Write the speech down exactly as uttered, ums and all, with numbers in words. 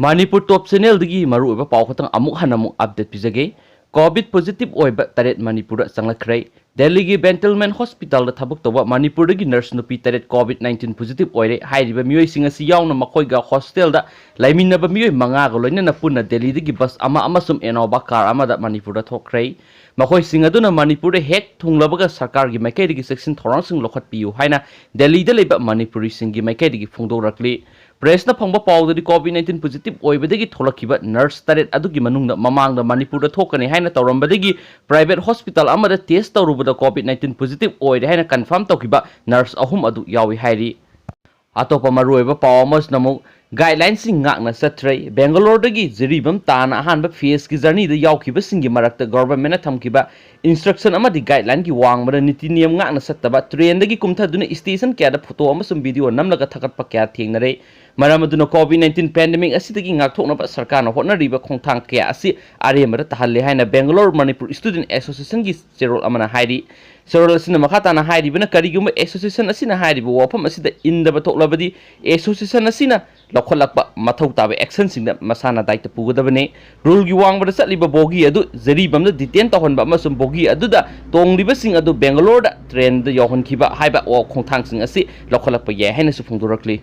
ꯃꯅꯤꯄꯨꯔ ꯇꯣꯞ ꯆꯦꯅꯦꯜꯗꯒꯤ ꯃꯔꯨꯑꯣꯏꯕ ꯄꯥꯎ ꯈꯛꯇꯪ ꯑꯃꯨꯛ ꯍꯟꯅ ꯑꯃꯨꯛ ꯑꯞꯗꯦꯠ ꯄꯤꯖꯒꯦ꯫ ꯀꯣꯚꯤꯗ ꯄꯣꯖꯤꯇꯤꯚ ꯑꯣꯏꯕ ꯇꯔꯦꯠ ꯃꯅꯤꯄꯨꯔꯗ ꯆꯪꯂꯛꯈ꯭ꯔꯦ꯫ ꯗꯦꯜꯂꯤꯒꯤ ꯕꯦꯟꯇꯜꯃꯦꯟ ꯍꯣꯁꯄꯤꯇꯥꯜꯗ ꯊꯕꯛ ꯇꯧꯕ ꯃꯅꯤꯄꯨꯔꯗꯒꯤ ꯅꯔꯁ ꯅꯨꯄꯤ ꯇꯔꯦꯠ ꯀꯣꯚꯤꯗ ꯅꯥꯏꯟꯇꯤꯟ ꯄꯣꯖꯤꯇꯤꯚ ꯑꯣꯏꯔꯦ꯫ ꯍꯥꯏꯔꯤꯕ ꯃꯤꯑꯣꯏꯁꯤꯡ ꯑꯁꯤ ꯌꯥꯎꯅ ꯃꯈꯣꯏꯒ ꯍꯣꯁꯇꯦꯜꯗ ꯂꯩꯃꯤꯟꯅꯕ ꯃꯤꯑꯣꯏ ꯃꯉꯥꯒ ꯂꯣꯏꯅꯅ ꯄꯨꯟꯅ ꯗꯦꯜꯂꯤꯗꯒꯤ ꯕꯁ ꯑꯃ ꯑꯃꯁꯨꯡ ꯏꯅꯣꯚꯥ ꯀꯥꯔ ꯑꯃꯗ ꯃꯅꯤꯄꯨꯔꯗ ꯊꯣꯛꯈ꯭ꯔꯦ꯫ ꯃꯈꯣꯏꯁꯤꯡ ꯑꯗꯨꯅ ꯃꯅꯤꯄꯨꯔꯗ ꯍꯦꯛ ꯊꯨꯡꯂꯕꯒ ꯁꯔꯀꯥꯔꯒꯤ ꯃꯥꯏꯀꯩꯗꯒꯤ ꯆꯦꯛꯁꯤꯟ ꯊꯧꯔꯥꯡꯁꯤꯡ ꯂꯧꯈꯠꯄꯤꯌꯨ ꯍꯥꯏꯅ ꯗꯦꯜꯂꯤꯗ ꯂꯩꯕ ꯃꯅꯤꯄꯨꯔꯤꯁꯤꯡꯒꯤ ꯃꯥꯏꯀꯩꯗꯒꯤ ꯐꯣꯡꯗꯣꯔꯛꯂꯤ꯫ ꯄ꯭ꯔꯦꯁꯅ ꯐꯪꯕ ꯄꯥꯎꯗꯗꯤ ꯀꯣꯚꯤꯗ ꯅꯥꯏꯟꯇꯤꯟ ꯄꯣꯖꯤꯇꯤꯚ ꯑꯣꯏꯕꯗꯒꯤ ꯊꯣꯛꯂꯛꯈꯤꯕ ꯅꯔꯁ ꯇꯔꯦꯠ ꯑꯗꯨꯒꯤ ꯃꯅꯨꯡꯗ ꯃꯃꯥꯡꯗ ꯃꯅꯤꯄꯨꯔꯗ ꯊꯣꯛꯀꯅꯤ ꯍꯥꯏꯅ ꯇꯧꯔꯝꯕꯗꯒꯤ ꯄ꯭ꯔꯥꯏꯚꯦꯠ ꯍꯣꯁꯄꯤꯇꯥꯜ ꯑꯃꯗ ꯇꯦꯁ ꯇꯧꯔꯨꯕꯗ ꯀꯣꯚꯤꯗ ꯅꯥꯏꯟꯇꯤꯟ ꯄꯣꯖꯤꯇꯤꯚ ꯑꯣꯏꯔꯦ ꯍꯥꯏꯅ ꯀꯟꯐꯥꯔꯝ ꯇꯧꯈꯤꯕ ꯅꯔꯁ ꯑꯍꯨꯝ ꯑꯗꯨ ꯌꯥꯎꯏ ꯍꯥꯏꯔꯤ꯫ ꯑꯇꯣꯞꯄ ꯃꯔꯨꯑꯣꯏꯕ ꯄꯥꯎ ꯑꯃꯁꯤꯅ ꯑꯃꯨꯛ ꯒꯥꯏꯗꯂꯥꯏꯟꯁꯤꯡ ꯉꯥꯛꯅ ꯆꯠꯇ꯭ꯔꯦ꯫ ꯕꯦꯡꯒꯂꯣꯔꯗꯒꯤ ꯖꯤꯔꯤꯕꯥꯝ ꯇꯥꯅ ꯑꯍꯥꯟꯕ ꯐꯦꯖꯀꯤ ꯖꯔꯅꯤꯗ ꯌꯥꯎꯈꯤꯕꯁꯤꯡꯒꯤ ꯃꯔꯛꯇ ꯒꯣꯚꯔꯟꯃꯦꯟꯠꯅ ꯊꯝꯈꯤꯕ ꯏꯟꯁꯇ꯭ꯔꯛꯁꯟ ꯑꯃꯗꯤ ꯒꯥꯏꯗꯂꯥꯏꯟꯒꯤ ꯋꯥꯡꯃꯗ ꯅꯤꯇꯤ ꯅꯤꯌꯝ ꯉꯥꯛꯅ ꯆꯠꯇꯕ, ꯇ꯭ꯔꯦꯟꯗꯒꯤ ꯀꯨꯝꯊꯗꯨꯅ ꯁ꯭ꯇꯦꯁꯟ ꯀꯌꯥꯗ ꯐꯣꯇꯣ ꯑꯃꯁꯨꯡ ꯚꯤꯗꯤꯑꯣ ꯅꯝꯂꯒ ꯊꯥꯒꯠꯄ ꯀꯌꯥ ꯊꯦꯡꯅꯔꯦ꯫ ꯃꯔꯝ ꯑꯗꯨꯅ ꯀꯣꯚꯤꯗ ꯅꯥꯏꯟꯇꯤꯟ ꯄꯦꯟꯗꯦꯃꯤꯛ ꯑꯁꯤꯗꯒꯤ ꯉꯥꯛꯊꯣꯛꯅꯕ ꯁꯔꯀꯥꯔꯅ ꯍꯣꯠꯅꯔꯤꯕ ꯈꯣꯡꯊꯥꯡ ꯀꯌꯥ ꯑꯁꯤ ꯑꯔꯦꯝꯕꯗ ꯇꯥꯍꯜꯂꯦ ꯍꯥꯏꯅ ꯕꯦꯡꯒꯂꯣꯔ ꯃꯅꯤꯄꯨꯔ ꯁ꯭ꯇꯨꯗꯦꯟꯠ ꯑꯦꯁꯣꯁꯤꯌꯦꯁꯟꯒꯤ ꯆꯦꯔꯣꯜ ꯑꯃꯅ ꯍꯥꯏꯔꯤ꯫ ꯆꯦꯔꯣꯜ ꯑꯁꯤꯅ ꯃꯈꯥ ꯇꯥꯅ ꯍꯥꯏꯔꯤꯕꯅ, ꯀꯔꯤꯒꯨꯝꯕ ꯑꯦꯁꯣꯁꯤꯌꯦꯁꯟ ꯑꯁꯤꯅ ꯍꯥꯏꯔꯤꯕ ꯋꯥꯐꯝ ꯑꯁꯤꯗ ꯏꯟꯗꯕ ꯊꯣꯛꯂꯕꯗꯤ ꯑꯦꯁꯣꯁꯤꯌꯦꯁꯟ ꯑꯁꯤꯅ ꯂꯧꯈꯠꯂꯛꯄ ꯃꯊꯧ ꯇꯥꯕ ꯑꯦꯛꯁꯟꯁꯤꯡꯗ ꯃꯁꯥꯅ ꯗꯥꯏꯇ ꯄꯨꯒꯗꯕꯅꯤ꯫ ꯔꯨꯜꯒꯤ ꯋꯥꯡꯃꯗ ꯆꯠꯂꯤꯕ ꯕꯣꯒꯤ ꯑꯗꯨ ꯖꯤꯔꯤꯕꯥꯝꯗ ꯗꯤꯇꯦꯟ ꯇꯧꯍꯟꯕ ꯑꯃꯁꯨꯡ ꯕꯣꯒꯤ ꯑꯗꯨꯗ ꯇꯣꯡꯂꯤꯕꯁꯤꯡ ꯑꯗꯨ ꯕꯦꯡꯒꯂꯣꯔꯗ ꯇ꯭ꯔꯦꯟꯗ ꯌꯧꯍꯟꯈꯤꯕ ꯍꯥꯏꯕ ꯋꯥ-, ꯈꯣꯡꯊꯥꯡꯁꯤꯡ ꯑꯁꯤ ꯂꯧꯈꯠꯂꯛꯄ ꯌꯥꯏ ꯍꯥꯏꯅꯁꯨ ꯐꯣꯡꯗꯣꯔꯛꯂꯤ꯫